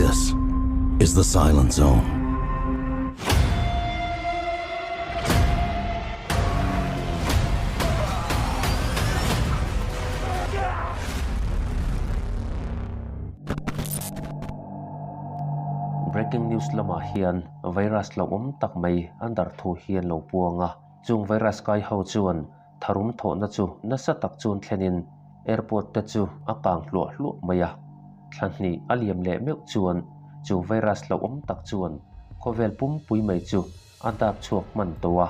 This is the Silent Zone. Breaking news lamah hian virus hlauhawm tak mai an darh thu hi an lo puang a, chung virus kai ho chuan tharum thawhna chu nasa tak chuan thlenin airport te chu a kang hluah hluah mai a, thla hnih a liam leh meuh chuan chu virus hlauhawm tak chuan khawvel pumpui mai chu a dap chhuak hman tawh a,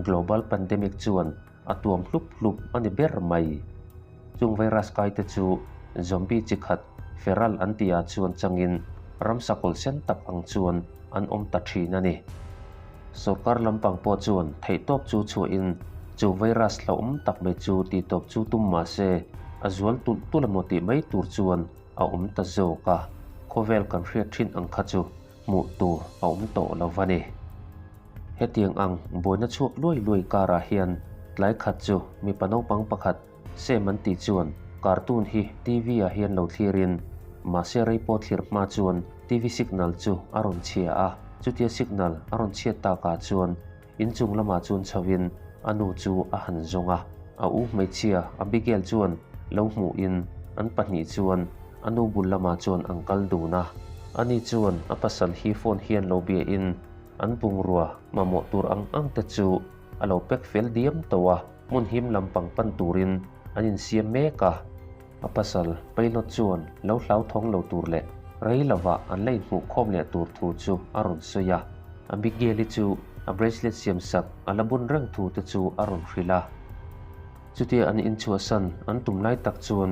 global pandemic chuan a tuam hlup hlup a ni ber mai. Chung virus kai te chu zombie chi khat feral an tih ah chuan changin ramsa kawlhsen tak ang chuan an awm ta thin a ni. Sorkar lampang pawh chuan theihtawp chu chhuahin chu virus hlauhawm tak mai chu tihtawp chu tum mah se a zual tulh tulh emaw tih mai tur chuan a awm ta zawk a, khawvel kan hriat thin ang kha chu hmuh tur a awm tawh lo va ni. Hetiang ang buaina chhuak luai luai karah hian tlai khat chu mipa naupang pakhat Sam an tih chuan cartoon hi TV ah hian lo thlirin mahse rei pawh thlir hma chuan TV signal chu a rawn chhia a, chutia signal a rawn chhiat takah chuan inchung lamah chuan chhoin a nu chu a han zawng a, a u hmeichhia Abigail chuan lo hmuhin an pahnih chuan a nu bul lamah chuan an kal dun a, ani chuan a pasal hi phone hian lo biain an bungrua mamawh tur ang ang te chu a lo pack fel diam tawh a. Hmun him lampang pan turin an insiam mek a, a pasal pilot chuan lo hlauthawng lo tur leh rei lovah an la inhmuhkhawm leh tur thu chu a rawn sawi a. Abigail-i chu a bracelet siam sak a la bun reng thu te chu a rawn hrilh a. Chutia an inchhuahsan an tum lai tak chuan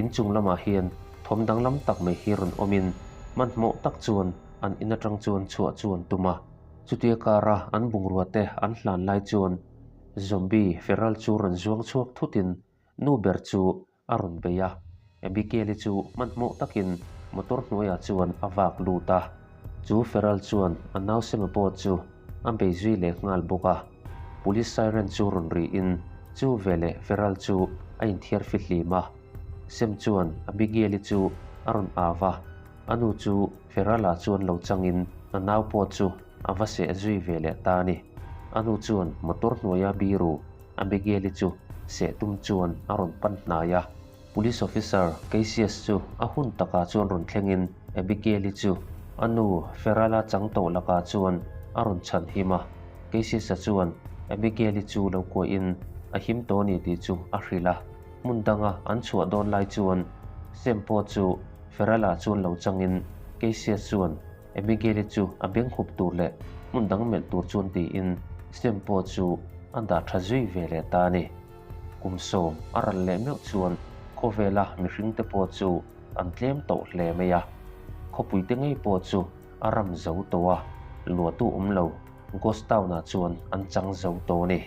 inchung lamah hian thawm danglam tak mai hi rawn awmin hmanhmawh tak chuan an in atang chuan chhuah chu an tum a. Chutia kara an bungrua te an hlan lai chuan Zombie feral chu rawn zuang chhuak thutin nu ber chu a rawn bei a, Abigail-i chu hmanhmawh takin motor hnuaiah chuan a vak lut a. Chu feral chuan a nausema pawh chu a bei zui leh nghal bawk a. Police siren chu rawn rihin chu veleh feral chu a inthiar fihlim a. Sem chuan Abigail-i chu a rawn au a, a nu chu feral-ah chuan lo changin a nau pawh chu a va seh zui ve leh ta a ni. A nu chuan motor hnuaia biru Abigail-i chu seh tum chuan a rawn pan hnai a. Police officer Cassius chu a hun takah chuan rawn thlengin Abigail-i chu a nu Ferala chang tawh lakah chuan a rawn chhan him a. Cassius-a chuan Abigail-i chu lo kuahin a him tawh a ni tih chu a hrilh a. Hmun danga an chhuah dawn lai chuan Sam pawh chu Ferala chuan lo changin Cassius chuan Abigail-i chu a beng hup tur leh hmun dang melh tur chuan tiin Sam pawh chu a dah tha zui ve leh ta a ni. Kum sawm a ral leh meuh chuan khawvela mihringte pawh chu an tlem tawh hle mai a. Khawpuite ngei pawh chu a ram zo tawh a, luahtu awm lo Ghost Town-ah chuan an chang zo tawh a ni.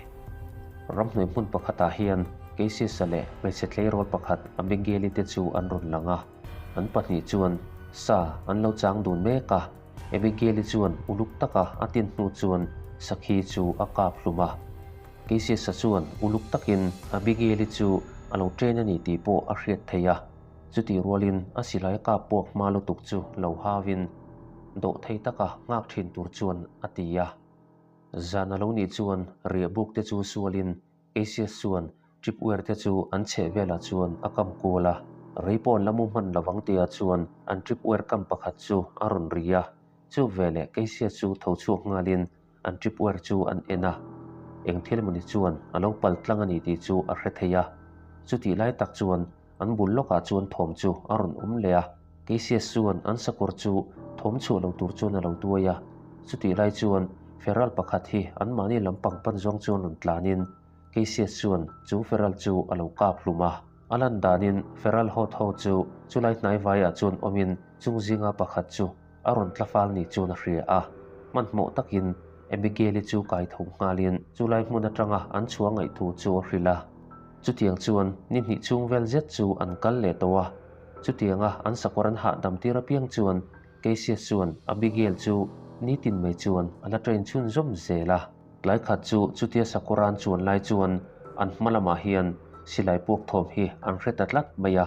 Ramhnuai hmun pakhatah hian Casey-a leh hmeichhe tleirawl pakhat Abigail-i te chu an rawn lang a. An pahnih chuan sa an lo chang dun mek a, Abigail-i chuan uluk taka a tin hnu chuan sakhi chu a kap hlum a. Cassius-a chuan uluk takin Abigail-i chu a lo train a ni tih pawh a hriat thei a, chutih rualin a silai kap puak hma lutuk chu lo hauin dawhthei taka nghak thin tur chuan a ti a. Zan a lo nih chuan riahbuk te chu sualin Cassius chuan tripwire te chu an chheh velah chuan a kam kual a, rei pawh an la mu hman lo vang tia chuan an tripwire kam pakhat chu a rawn ri a, chu veleh Cassius chu tho chhuak nghalin an tripwire chu an en a, eng thil emawni chuan a lo pal tlang a ni tih chu a hre thei a, chutih lai tak chuan an bul lawkah chuan thawm chu a rawn awm leh a, Cassius chuan an sakawr chu thawm chhuah lo tur chuan a lo tuai a, chutih lai chuan Feral pakhat hi anmahni lampang pan zawng chuan rawn tlanin Cassius chuan chu Feral chu a lo kap hlum a. A lan danin Feral hawt ho chu chulai hnai vaiah chuan awmin chung zinga pakhat chu a rawn tla fal ni chuan a hria a. Hmanhmawh takin Abigail-i chu kai tho nghalin chulai hmun atanga an chhuah ngaih thu chu a hrilh a. Chutiang chuan ni hnih chhung vel zet chu an kal leh tawh a. Chutianga an sakawr an hahdam tir apiang chuan Cassius chuan Abigail chu nitin mai chuan a la train chhunzawm zel a. Tlai khat chu chutia sakawr an chuan lai chuan an hma lamah hian silai puak thawm hi an hre ta tlat mai a.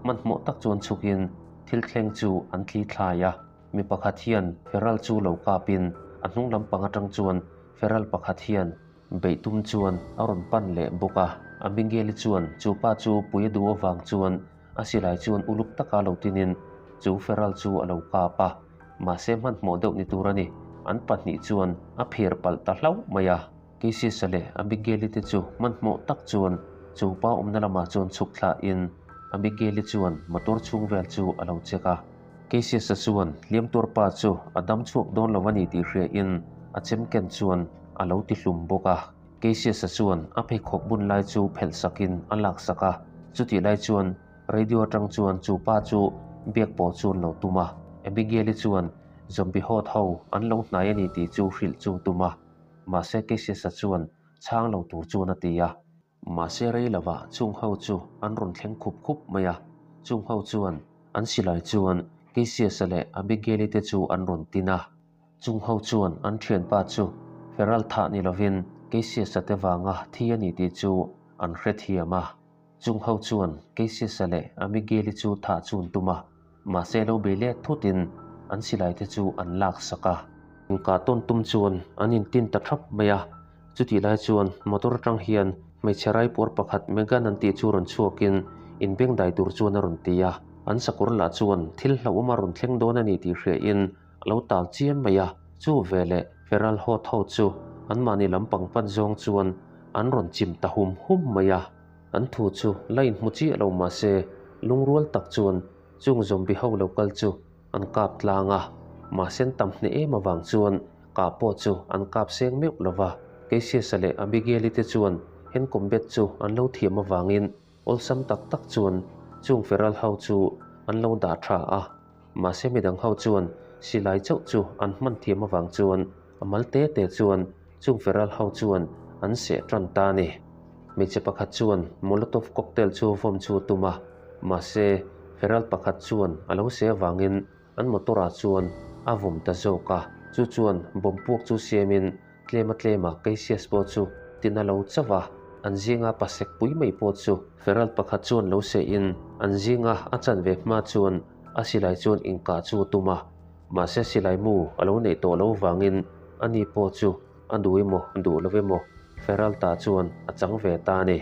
Hmanhmawh tak chuan chhukin thil thleng chu an thli thlai a. Mi pakhat hian feral chu lo kapin a hnung lampang atang chuan feral pakhat hian beih tum chuan a rawn pan leh bawk a. Abigail-i chuan chu pa chu pui a duh avang chuan a silai chuan uluk taka lo tinin chu feral chu a lo kap a. Mahse hmanhmawh deuh ni tur a ni. An pahnih chuan a phir palh ta hlauh mai a. Cassius-a leh Abigail-i te chu hmanhmawh tak chuan chu pa awmna lamah chuan chhuk thlahin Abigail-i chuan motor chhung vel chu a lo check a. Cassius-a chuan hliam tuar pa chu a dam chhuak dawn lo a ni tih hriain a chem ken chuan a lo ti hlum bawk a. Cassius-a chuan a pheikhawk bun lai chu phelh sakin a lak sak a. Chutih lai chuan radio atang chuan chu pa chu biak pawh chu an lo tum a. Abigail-i chuan zombie hawt ho an lo hnai a ni tih chu hrilh chu tum a. Mahse Cassius-a chuan chhang lo tur chuan a ti a. Mahse rei lovah chung ho chu an rawn thleng khup khup mai a, chung ho chuan an silai chuan Cassius-a leh Abigail-i te chu an rawn tin a. Chung ho chuan an thianpa chu Feral thah ni lovin Cassius-a te vanga thi a ni tih chu an hrethiam a. Chung ho chuan Cassius-a leh Abigail-i chu thah chu an tum a, mahse lo bei let thutin an silai te chu an lak sak a. Inkah tawn tum chuan an intin ta thap mai a, chutih lai chuan motor atang hian hmeichhe raipuar pakhat Megan an tih chu rawn chhuakin inbengdai tur chuan a rawn ti a, an sakawr lah chuan thil hlauhawm a rawn thleng dawn a ni tih hriain a lo tal chiam mai a, chu veleh Feral hawt ho chu anmahni lampang pan zawng chuan an rawn chim ta hum hum mai a. An thu chu la inhmu chiah lo mah se lungrual tak chuan chung zombie ho lo kal chu an kap tlang a, mahse an tam hneh em avang chuan kah pawh chu an kap seng meuh lo va. Cassius-a leh Abigail-i te chuan hand combat chu an lo thiam avangin awlsam tak tak chuan chung feral ho chu an lo dah tha a, mahse midang ho chuan silai chauh chu an hman thiam avang chuan a mal te te chuan chung feral ho chuan an seh tan ta a ni. Hmeichhe pakhat chuan Molotov cocktail chu vawm chu a tum a, mahse feral pakhat chuan a lo seh avangin an motor ah chuan a vawm ta zawk a. Chu chuan bomb puak chu siamin tlema tlema Cassius pawh chu tin a lo chauh a, an zinga pasek pui mai pawh chu feral pakhat chuan lo sehin an zinga a chanve hma chuan a silai chuan inkah chu a tum a, mahse silai mu a lo neih tawh loh vangin ani pawh chu A duh emaw, duh lo emaw, Feralta chuan a chang ve ta a ni.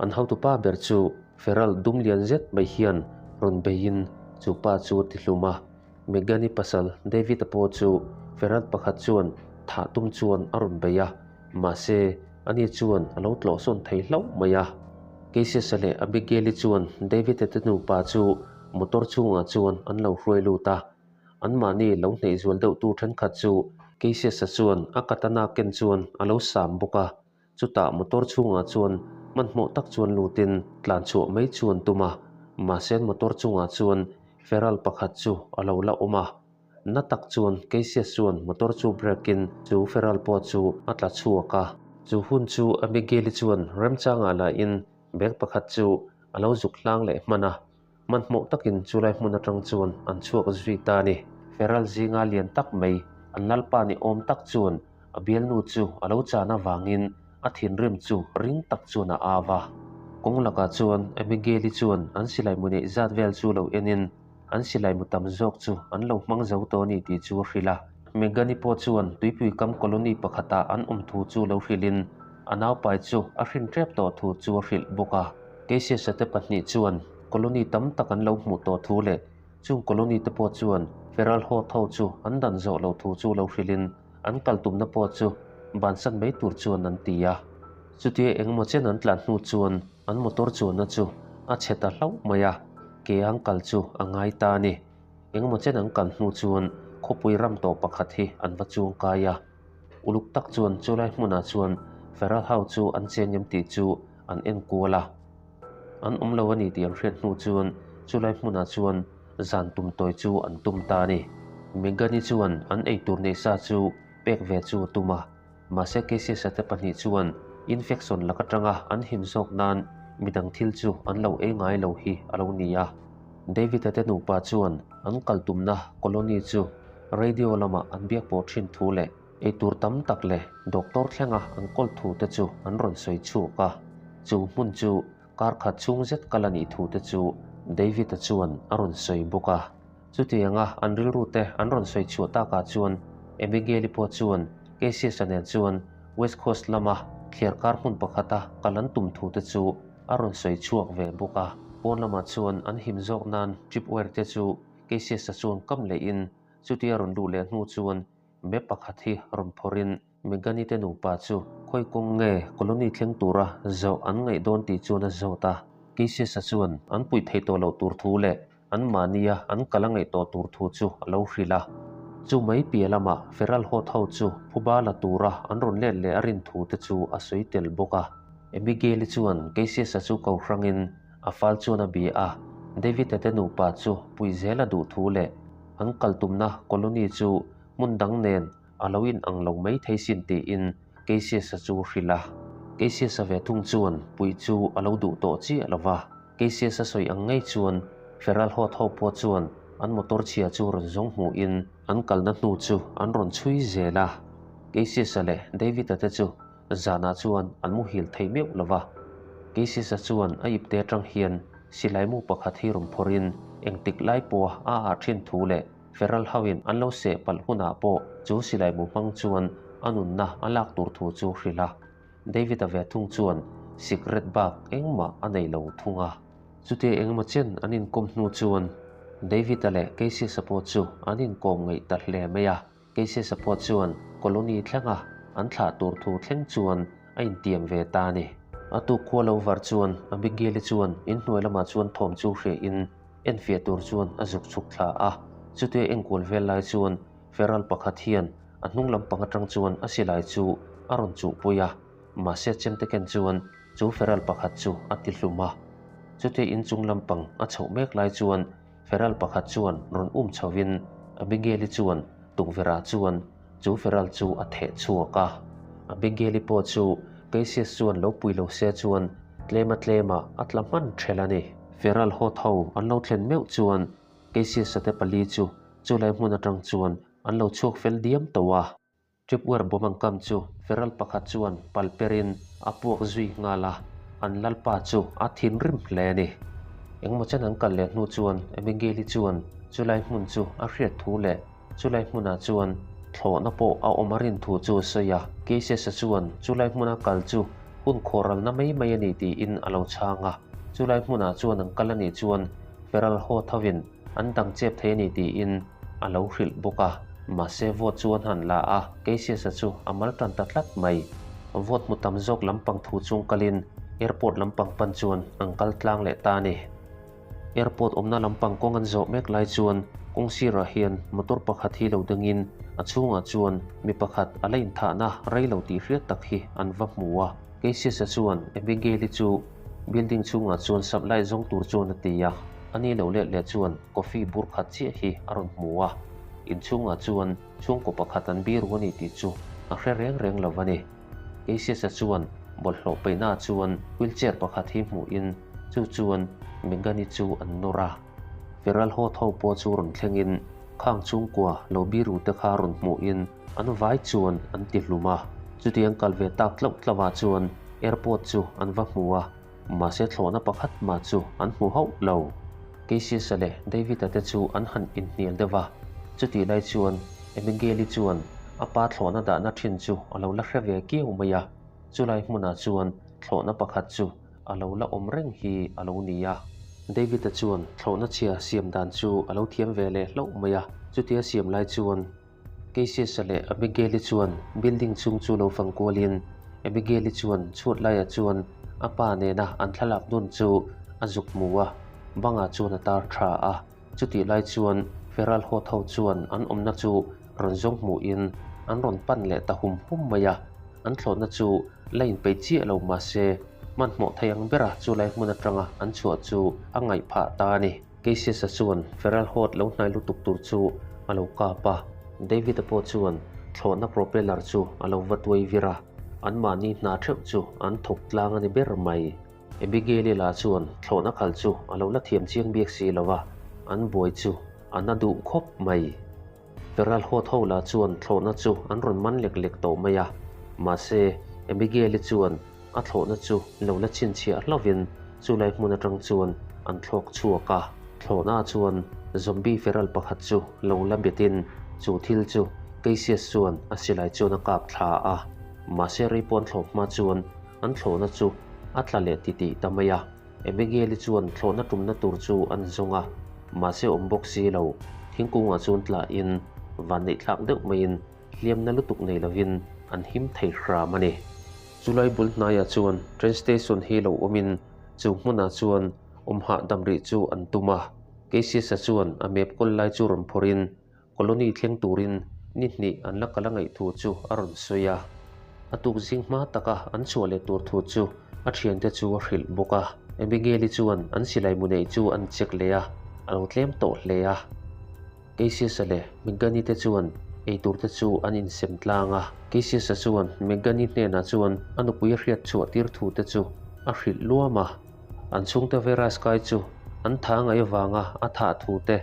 An hotupa ber chu Feral dum lian zet mai hian rawn beiin chu pa chu a ti hlum a. Megan-i pasal David-a pawh chu Feral pakhat chuan thah tum chuan a rawn bei a, mahse ani chuan a lo tlawhsawn thei hlauh mai a. Cassius-a leh Abigail-i chuan David-a te nupa chu motor chhungah chuan an lo hruai lut a. Anmahni lo hneih zual deuhtu thenkhat chu Cassius-a chuan a katana ken chuan a lo sam bawk a, chutah motor chhungah chuan hmanhmawh tak chuan lutin tlan chhuah mai chu an tum a, mahse motor chungah chuan feral pakhat chu a lo la awm a. Na tak chuan Cassius chuan motor chu brake-in chu feral pawh chu a tla chhuak a. Chu hun chu Abigail-i chuan remchangah lahin bag pakhat chu a lo zuk hlang leh hman a. Hmanhmawh takin chulai hmun atang chuan an chhuak zui ta a ni. Feral zinga lian tak mai, an lalpa ni awm tak chuan a bialnu chu a lo chan avangin a thinrim chu ring tak chuan a au a. Kawng lakah chuan Abigail-i chuan an silai mu neih zat vel chu lo enin an silai mu tam zawk chu an lo hmang zo tawh a ni tih chu a hrilh a. Megan-i pawh chuan tuipui kam colony pakhatah an awm thu chu lo hrilhin a naupai chu a hrin tep tawh thu chu a hrilh bawk a. Cassius-a te pahnih chuan colony tam tak an lo hmuh tawh thu leh chung colony te pawh chuan feral hawt ho chu an dan zawh loh thu chu lo hrilhin an kal tumna pawh chu bansan mai tur chuan an ti a. Chutia engemaw chen an tlan hnu chuan an motor chuanna chu a chhe ta hlauh mai a, ke an kal chu a ngai ta a ni. Engemaw chen an kal hnu chuan khawpui ram tawh pakhat hi an va chuang kai a. Uluk tak chuan chulai hmunah chuan feral ho chu an cheng em tih chu an en kual a. An awm lo a ni tih an hriat hnu chuan chulai hmunah chuan zan tum tawi chu an tum ta a ni. Megan-i chuan an eitur neih sa chu pek ve chu a tum a, mahse Cassius-a te pahnih chuan infection lak atanga an him zawk nan midang thil chu an lo ei ngai lo hi a lo ni a. David-a te nupa chuan an kal tumna colony chu radio lamah an biak pawh thin thu leh eitur tam tak leh doctor thlenga an kawl thu te chu an rawn sawi chhuak a. Chu hmun chu kar khat chhung zet kal a nih thu te chu David-a chuan a rawn sawi bawk a. Chutianga an rilru te an rawn sawi chhuah takah chuan Abigail-i pawh chuan Cassius-a nen chuan West Coast lama thliarkar hmun pakhata kal an tum thu te chu a rawn sawi chhuak ve bawk a. Pawn lamah chuan an him zawk nan trip wire te chu Cassius-a chuan kam lehin chutia rawn luh leh hnu chuan map pakhat hi rawn phawrhin Megani te nupa chu khawi kawng nge colony thleng tura zawh an ngaih dawn tih chuan a zawt a. Cassius-a chuan an puih theih tawh loh tur thu leh an mahnia an kal a ngaih tawh tur thu chu a lo hrilh a. Chu mai piah lamah Feral Hawt ho chu phuba la tura an rawn let leh a rin thu te chu a sawi tel bawk a. Abigail-i chuan Cassius-a chu ko hrangin a fal chuan a bia a, David-a te nupa chu puih zel a duh thu leh an kal tumna colony chu hmun dang nen a lo in ang lo mai thei sin tiin Cassius-a chu hrilh a. Cassius-a ve thung chuan puih chu a lo duh tawh chiah lo va. Cassius-a sawi ang ngei chuan Feral Hawt ho pawh chuan an motor chhia chu rawn zawng hmuhin an kalna hnu chu an rawn chhui zel a. Cassius-a leh David-a te chu zanah chuan an muhil thei meuh lo va. Cassius-a chuan a ipte atang hian silai mu pakhat hi rawn phawrhin engtik lai pawha a ah thin thu leh Feral hoin an lo seh palh hunah pawh chu silai mu hmang chuan a nunna a lak tur thu chu hrilh a. David-a ve thung chuan sikret bak engmah a nei lo thung a. Chutia engemaw chen an inkawm hnu chuan David-a leh Cassius-a pawh chu an inkawm ngaih ta hle mai a. Cassius-a pawh chuan colony thlenga an thlah tur thu thleng chuan a intiam ve ta a ni. A tuk khua lo var chuan Abigail-i chuan inhnuai lamah chuan thawm chu hriahin enfiah tur chuan a zuk chhuk thla a. Chutia enkual vel lai chuan Feral pakhat hian a hnung lampang atang chuan a silai chu a rawn chuhpui a, mahse chemte ken chuan chu feral pakhat chu a ti hlum a. Chutia inchung lampang a chhoh mek lai chuan feral pakhat chuan rawn um chhovin Abigail-i chuan tukverhah chuan chu feral chu a theh chhuak a. Abigail-i pawh chu Cassius chuan lo pui lo se chuan tlema tlemah a tla hman ṭhelh a ni. Feral hawt ho an lo thlen meuh chuan Cassius-a te pali chu chulai hmun atang chuan an lo chhuak fel diam tawh a. Tripwire bawm ang kam chu feral pakhat chuan pal perin a puak zui nghal a, an lalpa chu a thinrim hle a ni. Engmaw chen an kal leh hnu chuan Abigail-i chuan chulai hmun chu a hriat thu leh chulai hmunah chuan thlawhna pawh a awm a rin thu chu a sawi a. Cassius-a chuan chulai hmuna kal chu hun khawralna mai mai a ni tiin a lo chhang a, chulai hmunah chuan an kal a nih chuan Feral haw thovin an dang chep thei a ni tiin a lo hrilh bawk a. Mahse vote chu an han la a, Cassius-a chu a mal tan ta tlat mai. Vote hmu tam zawk lampang thu chung kalin airport lampang pan chuan an kal tlang leh ta a ni. Airport awmna lampang kawng an zawh mek lai chuan kawng sirah hian motor pakhat hi lo dangin a chhungah chuan mi pakhat a la inthahna rei lo tih hriat tak hi an va hmu a. Cassius-a chuan Abigail-i chu Building chhungah chuan supply zawng tur chuan a ti a, a ni lo let leh chuan coffee bur khat chiah hi a rawn hmu a, inchhungah chuan chhungkaw pakhat an biru a ni tih chu a hre reng reng lo a ni. Cassius-a chuan bawlhhlawh peihnaah chuan wheelchair pakhat hi hmuhin chu chuan Megan-i chu an nawr a. Feral haw tho pawh chu rawn thlengin khang chhungkua lo biru te kha rawn hmuhin an vai chuan an ti hlum a. Chutiang kal ve tak tlauh tlauhah chuan airport chu an va hmu a, mahse thlawhna pakhat mah chu an hmu hauh lo. Cassius-a leh David-a te chu an han inhnial deuh a, chutih lai chuan Abigail-i chuan a pa thlawhna dahna thin chu a lo la hre ve kiau mai a, chulai hmunah chuan thlawhna pakhat chu a lo la awm reng hi a lo ni a. David-a chuan thlawhna chhia siam dan chu a lo thiam ve leh hlauh mai a, chutia siam lai chuan Cassius-a leh Abigail-i chuan building chhung chu lo fang kualin Abigail-i chuan chhuat laiah chuan a pa nena an thlalak dun chu a zuk hmu a, bangah chuan a tar tha a. Chutih lai chuan Feral hawt ho chuan an awmna chu rawn zawng hmuhin an rawn pan leh ta hum hum mai a, an thlawhna chu la inpeih chiah lo mahse hmanhmawh thei ang bera chulai hmun atanga an chhuah chu a ngaih phah ta a ni. Cassius-a chuan Feral hawt lo hnai lutuk tur chu a lo kap a, David-a pawh chuan thlawhna propeller chu a lo va tuai vir a, anmahni hna theuh chu an thawk tlang a ni ber mai. Abigail-i lah chuan thlawhna khal chu a lo la thiam chiang biak si lo va, an buai chu a na duh khawp mai. Feral hawt ho lah chuan thlawhna chu an rawn man lek lek tawh mai a, mahse Abigail-i chuan a thlawhna chu lo la chhinchhiah hlauhin chulai hmun atang chuan an thlawk chhuak a. Thlawhna chuan Zombie feral pakhat chu lo la betin chu thil chu Cassius chuan a silai chuan a kap thla a. Mahse rei pawn thlawh hma chuan an thlawhna chu a tla leh titih ta mai a. Abigail-i chuan thlawhna tumna tur chu an zawng a, mahse awm bawk si lo. Thingkungah chuan tlahin vanneih thlak deuh maiin hliamna lutuk nei lovin an him thei hram a ni. Chulai bul hnaiah chuan train station hi lo awmin chu hmunah chuan awm hahdam rih chu an tum a. Cassius-a chuan a map kawl lai chu rawn phawrhin Colony thleng turin ni hnih an la kal a ngaih thu chu a rawn sawi a. A tuk zing hma taka an chhuah leh tur thu chu a thiante chu a hrilh bawk a. Abigail-i chuan an silai mu neih chu an check leh a, a lo tlem tawh hle a. Cassius-a leh Meghan-i te chuan eitur te chu an insem tlang a. Cassius-a chuan Meghan-i hnenah chuan a nupui a hriat chhuah tir thu te chu a hrilh luam a. An chhungte virus kai chu an tha ngaih avanga a thah thu te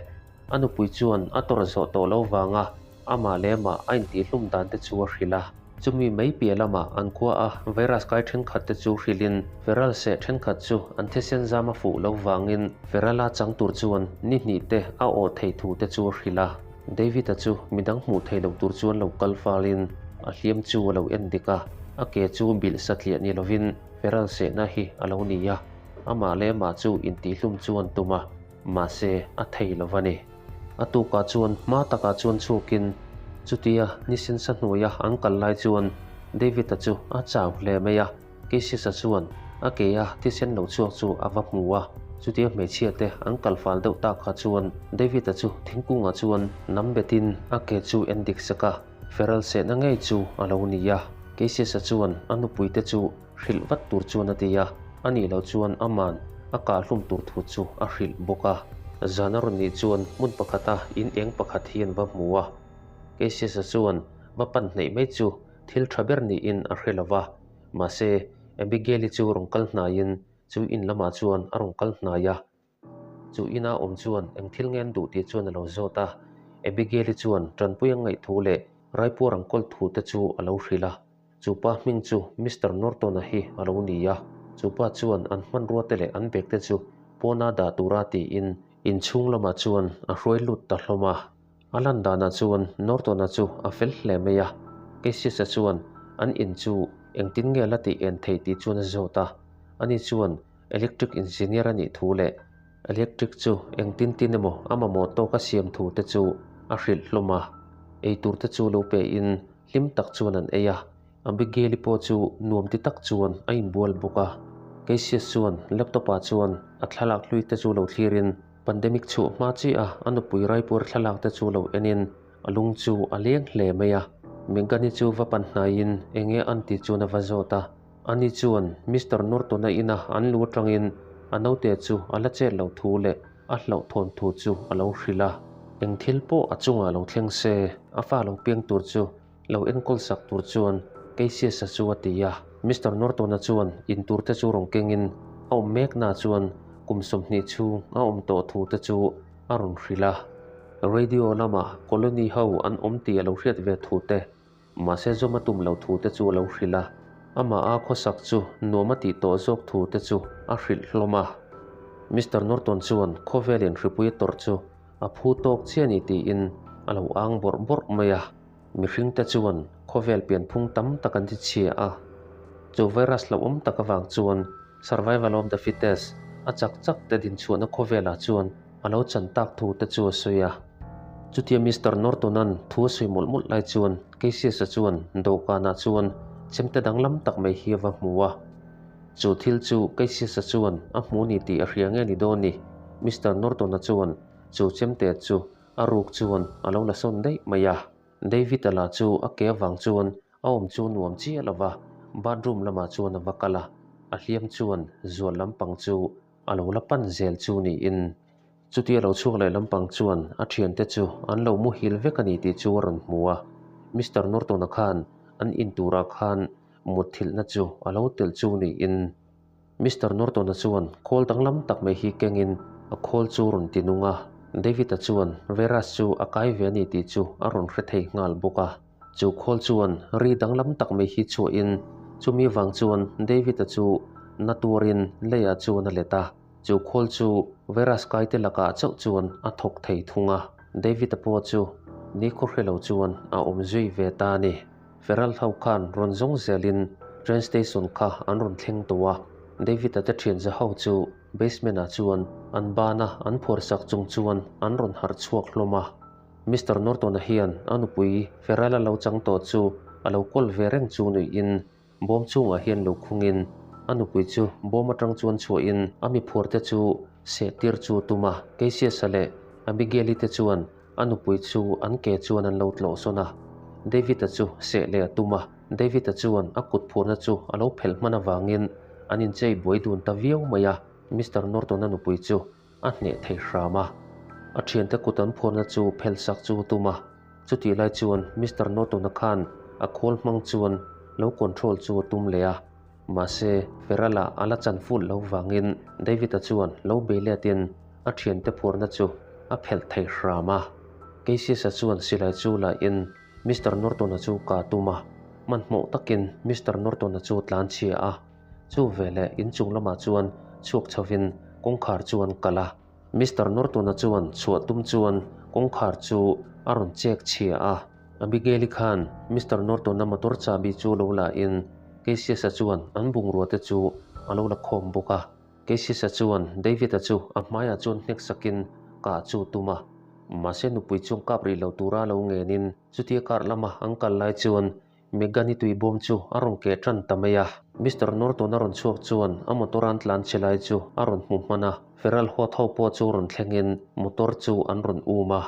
A nupui chuan a tawrh zawh tawh lo vanga amah leh amah a intihhlum dan te chu a hrilh a. Chumi mai piah lamah an khua a virus kai thenkhat te chu hrilhin feral seh thenkhat chu an thisen zam a fuh lo vangin feral a chang tur chuan ni hnih te a awh thei thu te chu a hrilh a. David-a chu midang hmuh thei lo tur chuan lo kal falin a hliam chu a lo en dik a, a ke chu bilh satliah ni lovin feral sehna hi a lo ni a, amah leh amah chu intihhlum chu an tum a. Mahse, a thei lo va ni. A tukah chuan hma takah chuan chhuakin chutia nisensa hnuaia an kal lai chuan David-a chu a chau hle mai a. Cassius-a chuan a ke a thisen lo chhuak chu a va hmu a. Chutia hmeichhia te an kal fal deuh tak kha chuan David-a chu thingkungah chuan nam betin a ke chu en dik sek a, feral sehna ngei chu a lo ni a. Cassius-a chuan a nupui te chu Hrilh vat tur chuan a ti a, a nih loh chuan aman a kahhlum tur thu chu a hrilh bawk a. Zan a rawn nih chuan hmun pakhata in eng pakhat hi an va hmu a, Cassius-a chuan va pan hneih mai chu thil tha ber niin a hre lo va, mahse Abigail-i chu rawn kal hnaiin chu in lamah chuan a rawn kal hnai a. Chu ina awm chuan eng thil nge an duh tih chuan a lo zawt a. Abigail-i chuan tanpui ang ngaih thu leh raipuar ang kawl thu te chu a lo hrilh a. Chu pa hming chu Mister Norton-a hi a lo ni a. Chu pa chuan an hmanrua te leh an bag te chu pawna dah tura tiin inchhung lamah chuan a hruai lut ta hlawm a. A lan danah chuan Norton-a chu a fel hle mai a. Cassius-a chuan an in chu engtin nge la tih en theih tih chuan a zawt a. Ani chuan Electric engineer a nih thu leh electric chu engtin tin emaw a mamawh tawk a siam thu te chu a hrilh hlawm a. Eitur te chu lo pe in hlim tak chuan an ei a. Abigail-i pawh chu nuam ti tak chuan a inbual bawk a. Cassius chuan laptop ah chuan a thlalak hlui te chu lo thlir in pandemic chhuah hma chiah a a nupui raipuar thlalak te chu lo en in a lung chu a leng hle mai a. Megan-i chu va pan hnai in enge an tih chuan a va zawt a. Ani chuan Mister Norton-a ina an lu atangin a naute chu a la chet loh thu leh a hlauhthawn thu chu a lo hrilh a. Eng thil pawh a chungah lo thleng se, a fa lo piang tur chu lo enkawl sak tur chuan Cassius-a chu a ti a. Mister Norton-a chuan in tur te chu rawn kengin a awm mekna chuan kum 20 chhung a awm tawh thu te chu a rawn hrilh a. Radio lamah colony ho an awm tih a lo hriat ve thu te Mahse zawm a tum lo thu te chu a lo hrilh a, amah a khawsak chu nuam a tih tawh zawk thu te chu a hrilh hlawm a. Mister Norton chuan khawvel in hripui a tawrh chu a phu tawk chiah ni tiin a lo ang bawrh bawrh mai a. Mihring te chuan khawvel pianphung tam tak an ti chhia a, chu virus hlauhawm tak avang chuan survival of the fittest a chak chak te dinchhuahna khawvelah chuan a lo chan tak thu te chu a sawi a. Chutia Mister Norton-a'n thu a sawi mawlh mawlh lai chuan Cassius-a chuan dawhkanah chuan chemte danglam tak mai hi a va hmu a. Chu thil chu Cassius-a chuan a hmu ni tih a hria nge ni dawn ni? Mister Norton-a chuan chu chemte chu a ruk chuan a lo la sawn daih mai a. David-a lah chu a ke avang chuan a awm chu nuam chiah lo va, bathroom lamah chuan a va kal a, a hliam chuan zual lampang chu A lo la pan zel chu niin chutia lo chhuak leh lampang chuan a thiante chu an lo muhil vek a ni tih chu a rawn hmu a. Mister Norton-a khan an in turah khan mutthilhna chu a lo tel chu niin Mister Norton-a chuan khawl danglam tak mai hi kengin a khawl chu rawn ti nung a. David-a chuan Veras chu a kai ve a ni tih chu a rawn hre thei nghal bawk a. Chu khawl chuan ri danglam tak mai hi chhuahin chumi vang chuan David-a chu na tuarin leiah chuan a let a. Chu khawl chu Virus kai te lakah chauh chuan a thawk thei thung a. David-a pawh chu nikhaw hre lo chuan a awm zui ve ta a ni. Feral ho khan rawn zawng zelin train station kha an rawn thleng tawh a. David-a te thian za ho chu basement ah chuan an bana an phuar sak chung chuan an rawn harh chhuak hlawm a. Mister Norton-a hian a nupui Feral-a lo chang tawh chu a lo kawl ve reng chu nuihin Bawm chungah hian lo khungin a nupui chu bawm atang chuan chhuahin a mi phuarte chu seh tir chu tum a. Cassius-a leh Abigail-i te chuan a nupui chu an ke chuan an lo tlawh sawn a. David-a chu seh leh a tum a. David-a chuan a kut phurna chu a lo phelh hman avangin an inchei buai dun ta viau mai a. Mister Norton-a nupui chu a hneh thei hram a. A thiante kut an phuarna chu phelh sak chu a tum a. Chutih lai chuan Mister Norton-a khan a khawl hmang chuan lo control chu a tum leh a. Mahse, Feral-a a la chan fut lo vangin David-a chuan lo bei letin a thiante phuarna chu a phelh thei hram a. Cassius-a chuan silai chu lahin Mister Norton-a chu ka tum a. Hmanhmawh takin Mister Norton-a chu tlan chhia a. Chu veleh inchung lamah chuan chhuak chhovin kawngkhar chu an kalh a. Mister Norton-a chuan chhuah tum chuan kawngkhar chu a rawn chek chhia a. Abigail-i khan Mister Norton-a motor chahbi chu lo la in Cassius-a chuan an bungrua te chu a lo la khawm bawk a. Cassius-a chuan David-a chu a hmaiah chuan hnek sakin kah chu tum a. Mahse nupui chuan kap rih lo tura lo ngenin chutia kar lama an kal lai chuan Megan-i tui bawm chu a rawn keh tan ta mai a. Mister Norton a rawn chhuak chuan a motor an tlan che lai chu a rawn hmu hman a. Feral huat ho pawh chu rawn thlengin motor chu an rawn um a.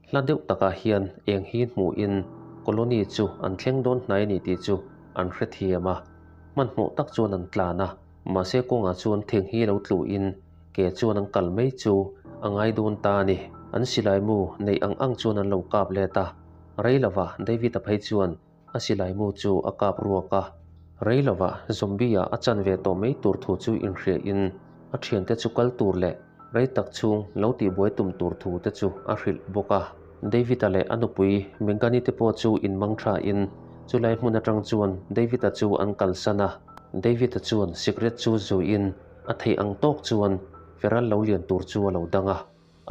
Hla deuh takah hian eng hi hmuhin colony chu an thleng dawn hnai a ni tih chu an hrethiam a. Hmanhmawh tak chuan an tlan a. Mahse kawngah chuan thing hi lo tluhin ke chuan an kal mai chu a ngai dawn ta a ni. An silai mu neih ang ang chuan an lo kap let a. Rei lova David-a phei chuan a silai mu chu a kap ruak a. Rei lova zombie-a a chan ve tawh mai tur thu chu inhriain a thiante chu kal tur leh rei tak chhung lo tihbuai tum tur thu te chu a hrilh bawk a. David-a leh a nupui Megan-i te pawh chu inmang thain chulai hmun atang chuan David-a chu an kalsan a. David-a chuan sikret chu zuiin a theih ang tawk chuan feral lo lian tur chu a lo dang a.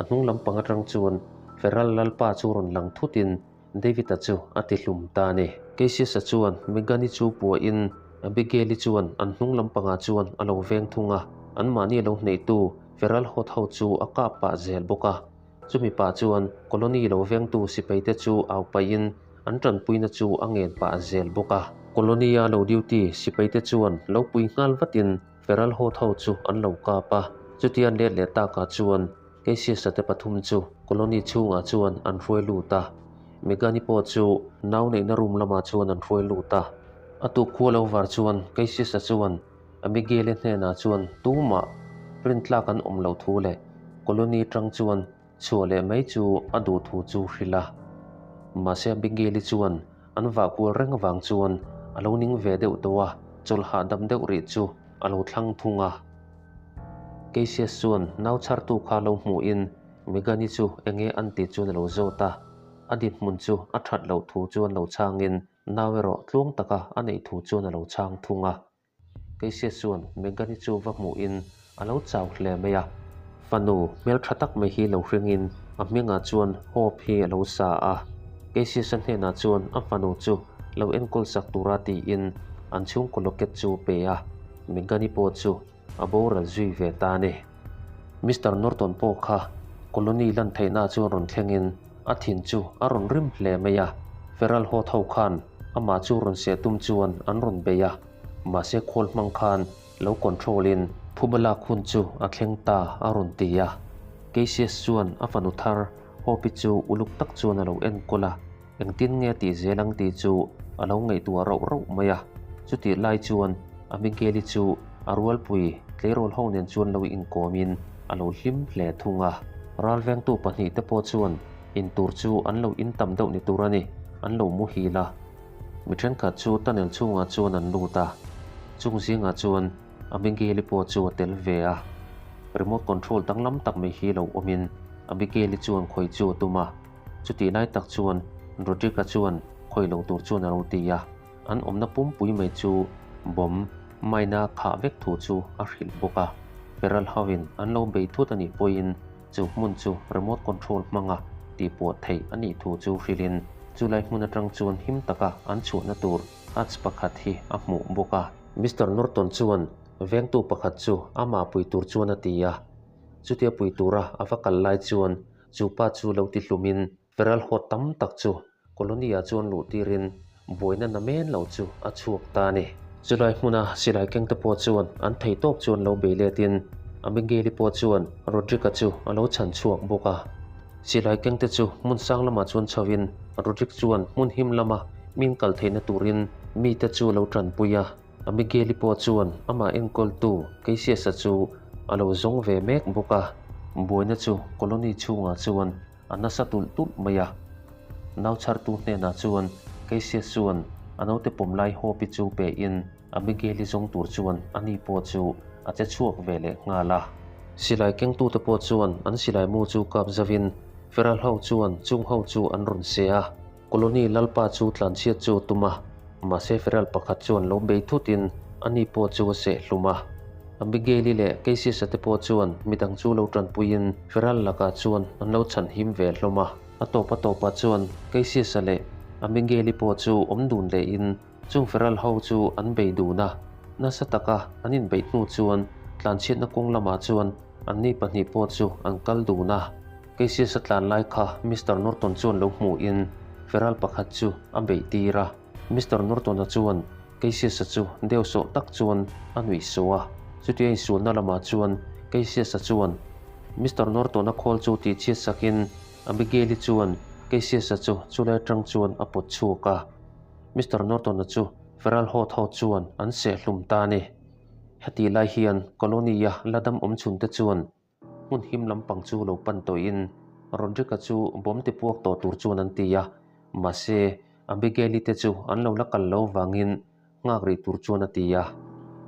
A hnung lampang atang chuan Feral lalpa chu rawn lang thutin David-a chu a ti hlum ta a ni. Cassius-a chuan Megan-i chu puahin Abigail-i chuan an hnung lampangah chuan a lo veng thung a, anmahni lo hneihtu Feral hawt ho chu a kap pah zel bawk a. Chumi pah chuan colony lo vengtu sipaite chu au pahin an tanpuina chu a ngen pah zel bawk a. Colony-a lo duty sipaite chuan lo pui nghal vatin Feral hawt ho chu an lo kap a, chutia an let leh takah chuan Cassius-a te pathum chu colony chhungah chuan an hruai lut a. Megan-i pawh chu nau neihna room lamah chuan an hruai lut a. A tuk khua lo var chuan Cassius-a chuan Abigail-i hnenah chuan tumah rintlak an awm loh thu leh colony tang chuan chhuah leh mai chu a duh thu chu hrilh a. Mahse Abigail-i chuan an vah kual reng avang chuan a lo ning ve deuh tawh a, chawlh hahdam deuh rih chu a lo thlang thung a. Cassius chuan nau chhartu kha lo hmuhin Megan-i chu enge an tih chuan a lo zawt a, a dinhmun chu a that loh thu chuan lo chhangin nau erawh tluang taka a neih thu chuan a lo chhang thung a. Cassius chuan Megan-i chu va hmuhin a lo chau hle mai a. Fanu hmeltha tak mai hi lo hringin a hmingah chuan Hope hi a lo sa a. Cassius-a hnenah chuan a fanu chu lo enkawl sak tura tiin an chhungkaw locket chu pe a. Megan-i pawh chu a boral zui ve ta a ni. Mister Norton pawh kha colony lan theihna chuan rawn thlengin a thin chu a rawn rim hle mai a. Feral hawt ho khan amah chu rawn seh tum chuan an rawn bei a. Mahse khawl hmang khan lo control in phuba lak hun chu a thleng ta a rawn ti a. Cassius chuan a fanu thar Hope-i chu uluk tak chuan a lo enkawl a, engtin nge tih zel ang tih chu a lo ngaihtuah rauh rauh mai a. Chutih lai chuan Abigail-i chu a rualpui tleirawl ho nen chuan lo inkawmin a lo hlim hle thung a. Ralvengtu pahnihte pawh chuan intur chu an lo intam deuh ni tur a ni, an lo muhil a. Mi thenkhat chu tunnel chhungah chuan an lut a, chung zingah chuan Abigail-i pawh chu a tel ve a. Remote control danglam tak mai hi lo awmin Abigail-i chuan khawih chu a tum a, chutih lai tak chuan Rodrick-a chuan khawih lo tur chuan a lo ti a, an awmna pumpui mai chu bomb mine-a khah vek thu chu a hrilh bawk a. Feral hoin an lo bei thut a nih pawhin chu hmun chu remote control hmanga tihpuah theih a nih thu chu hrilhin chulai hmun atang chuan him taka an chhuahna tur hutch pakhat hi a hmuh bawk a. Mister Norton chuan vengtu pakhat chu amah pui tur chuan a ti a, chutia pui tura a va kal lai chuan chu pa chu lo ti hlumin Feral haw tam tak chu Colony-ah chuan luh tirin buaina na men lo chu a chhuak ta a ni. Chulai hmuna silai kengte pawh chuan an thei tawk chuan lo bei letin Abigail-i pawh chuan Rodrick-a chu a lo chhan chhuak bawk a. Silai kengte chu hmun sang lamah chuan chhoin Rodrick chuan hmun him lama min kal theihna turin mite chu a lo tanpui a. Abigail-i pawh chuan amah enkawltu Cassius-a chu a lo zawng ve mek bawk a. Buaina chu Colony chhungah chuan A nasa tulh tulh mai a. Nau chhartu hnenah chuan Cassius chuan a naute pawm lai Hope-i chu pe in Abigail-i zawng tur chuan ani pawh chu a che chhuak ve leh nghal a. Silai kengtute pawh chuan an silai mu chu kap zauhin Feral ho chuan chung ho chu an rawn se a. Colony lalpa chu tlanchhiat chu a tum a, mahse Feral pakhat chuan lo bei thutin ani pawh chu a seh hlum a. Abigail-i leh Cassius-a te pawh chuan midang chu lo tanpuiin Feral lakah chuan an lo chhanhim ve hlawm a. A tawp a tawpah chuan Cassius-a leh Abigail-i pawh chu awm dun lehin chung Feral ho chu an bei dun a. Nasa taka an inbeih hnu chuan tlanchhiatna kawng lamah chuan anni pahnih pawh chu an kal dun a. Cassius-a tlan lai kha Mister Norton chuan lo hmuhin Feral pakhat chu a beih tir a. Mister Norton-a chuan Cassius-a chu deuh sawh tak chuan a nuih suh a. Chutia insualna lamah chuan Cassius-a chuan Mister Norton-a khawl chu tihchhiat sakin Abigail-i chuan Cassius-a chu chulai atang chuan a pawt chhuak a. Mister Norton-a chu Feral Hawt ho chuan an seh hlum ta a ni. Hetih lai hian Colony-a la dam awm chhunte chuan Hmun him lampang chu lo pan tawhin Rodrick-a chu bawm ti puak tawh tur chuan an ti a, mahse Abigail-i te chu an lo la kal lo vangin nghak rih tur chuan a ti a.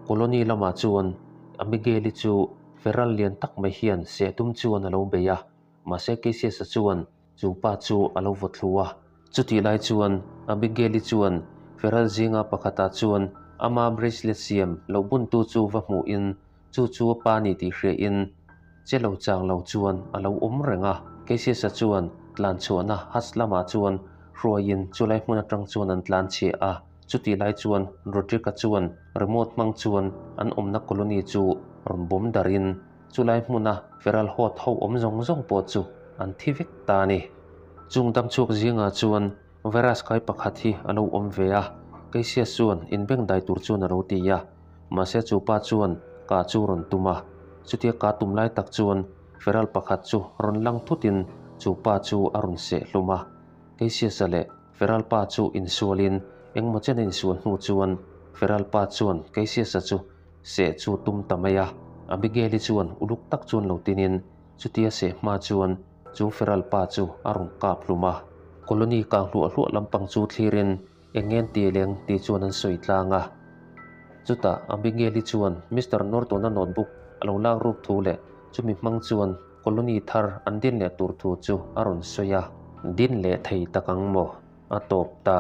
Colony lamah chuan Abigail-i chu feral lian tak mai hian seh tum chuan a lo bei a, mahse Cassius-a chuan Chu pa chu a lo vaw thlu a. Chutih lai chuan Abigail-i chuan Feral zinga pakhatah chuan ama bracelet siam lo buntu chu va hmuhin chu chu a pa ni tih hriain che lo chang lo chuan a lo awm reng a. Cassius-a chuan tlan chhuahna Hutch lamah chuan hruaiin chulai hmun atang chuan an tlan chhiah a. Chutih lai chuan Rodrick-a chuan remote hmang chuan an awmna colony chu rawn bawm darhin Chulai hmuna feral hawt ho awm zawng zawng pawh chu an thi vek ta a ni. Chung damchhuak zingah chuan virus kai pakhat hi a lo awm ve a, Cassius chuan inbeng dai tur chuan a lo ti a, mahse chu pa chuan ka chu rawn tum a. Chutia ka tum lai tak chuan feral pakhat chu rawn lang thutin chu pa chu a rawn seh hlum a. Cassius-a leh Feral pa chu insualin engmaw chen a insual hnu chuan Feral pa chuan Cassius-a chu Seh chu tum ta mai a, Abigail-i chuan uluk tak chuan lo tinin chutia seh hma chuan chu feral pa chu a rawn kap hlum a. Colony kang hluah hluah lampang chu thlirin eng ngen ti leng tih chuan an sawi tlang a. Chutah Abigail-i chuan Mister Norton-a notebook a lo lak ruk thu leh chumi hmang chuan colony thar an din leh tur thu chu a rawn sawi a. Din leh thei tak ang maw? A tawp ta.